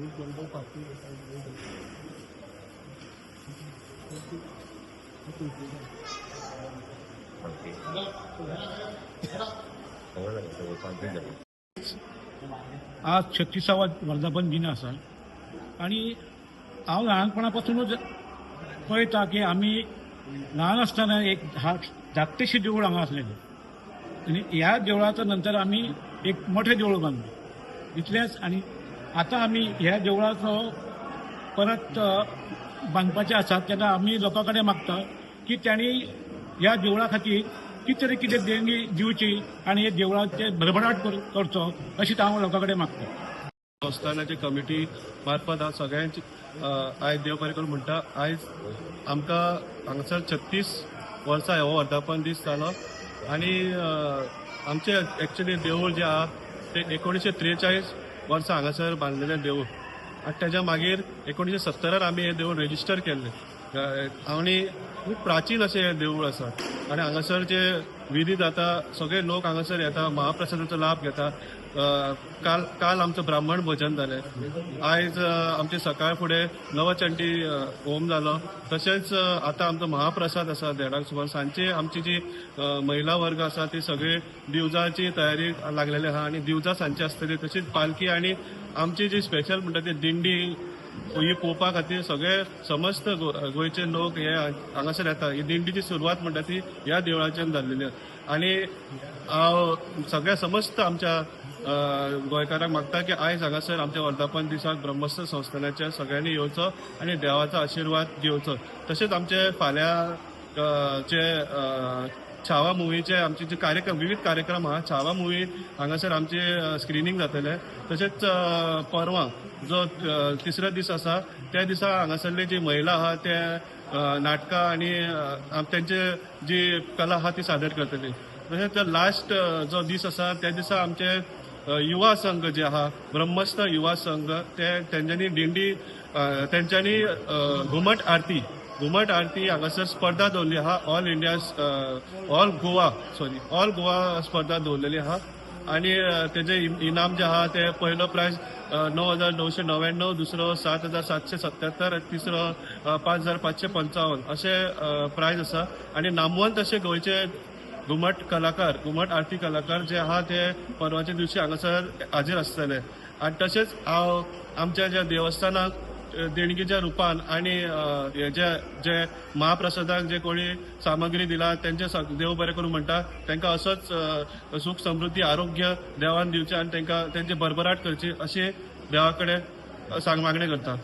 आज 36वा वर्धापन दिन आसा आनी हांव ल्हानपणापासूनच पळयता की आमी ल्हान आसतना एक धाकटेशें देवूळ हांगा आसलेलें आनी ह्या देवळाच्या नंतर आमी एक मोठें देवूळ बांदलें इतलेंच. आनी आतां आमी ह्या देवळाचो परत बांदपाचें आसा तेन्ना आमी लोकां कडेन मागता की तांणी ह्या देवळा खातीर कितें तरी कितें देणगी दिवची आनी हे देवळाचे भरभराट करचो अशी हांव लोकां कडेन मागता. संस्थानाचे कमिटी मार्फत हांव सगळ्यांची आयज देव बरें करूं म्हणटा. आयज आमकां हांगासर 36 वर्सां हो वर्धापन दीस जालो आनी आमचें एक्चुली देवूळ जें आहा तें 1943 वर्सा हांगासर बांदलेलें देवूळ आनी तेज्या मागीर 1970 आमी हें देवूळ रेजिस्टर केल्लें आनी खूब प्राचीन अशें हें देवूळ आसा आनी हांगासर जे विधी जाता सगळे लोक हांगासर येता, महाप्रसादाचो लाभ घेता. काल आमचो ब्राह्मण भोजन जालें, आयज आमचें सकाळ फुडें नवचंडी होम जालो, तशेंच आतां आमचो महाप्रसाद आसा 1:30 सुमार. सांजची आमची जी महिला वर्ग आसा ती सगळी दिवजाची तयारी लागलेली आहा आनी दिवजां सांजची आसतली. तशीच पालखी आनी आमची जी स्पेशल म्हणटा ती दिंडी ही पळोवपा खातीर सगळे समस्त गोंयचे लोक हे हांगासर येता. ही दिंडीची सुरवात म्हणटा ती ह्या देवळाच्यान जाल्लेली आनी हांव सगळ्या समस्त आमच्या गोंयकारांक मागता की आयज हांगासर आमच्या वर्धापन दिसाक ब्रह्मस्थ संस्थानाच्या सगळ्यांनी येवचो आनी देवाचो आशिर्वाद घेवचो. तशेंच आमचे फाल्यां जे छावा मुवीचे आमचे जे कार्यक्रम विविध कार्यक्रम आहा, छावा मुवी हांगासर आमचे स्क्रिनींग जातलें. तशेंच परवां जो तिसरो दीस आसा त्या दिसा हांगासरली जी महिला आहा ते नाटकां आनी तेंचे जी कला आहा ती सादर करतली. तशेंच लास्ट जो दीस आसा त्या दिसा आमचे युवा संघ जे आहा ब्रह्मस्थ युवा संघ ते तेंच्यांनी दिंडी तेंच्यांनी घुमट आरती हांगासर स्पर्धा दवरली आहा. ऑल इंडिया ऑल गोवा स्पर्धा दवरलेली आहा आनी तेजे इनाम जे आहा ते पयलो प्रायज 9,999, दुसरो 7,777, तिसरो 5,555 अशे प्रायज आसा. आनी नामवंत अशे गोंयचे घुमट कलाकार, घुमट आरती कलाकार जे आहा ते परवाच्या दिवशी हांगासर हाजीर आसतले. आनी तशेंच हांव आमच्या ज्या देवस्थानाक देणगीच्या रुपान आनी जे जे महाप्रसादाक जे कोणी सामग्री दिला तेंचे देव बरें करूं म्हणटा. तांकां असोच सुख समृद्धी आरोग्य देवान दिवचें आनी तांकां तेंचे भरभराट करची अशी देवा कडेन सांग मागणें करता.